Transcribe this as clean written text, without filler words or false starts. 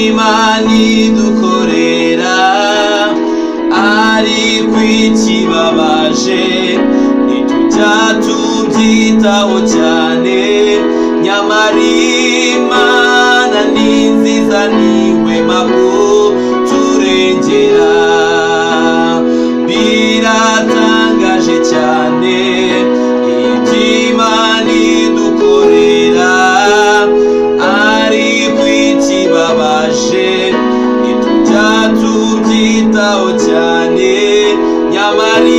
Iby'Imana idukorera, ariko ikibabaje ntitujya tubyitaho cyane. Nyamara Imana ni nziza, ntihwema kuturengera. Biratangaje cyane iby'Imana idukorera, ariko ikibabaje ntitujya tubyitaho cyane. Nyamara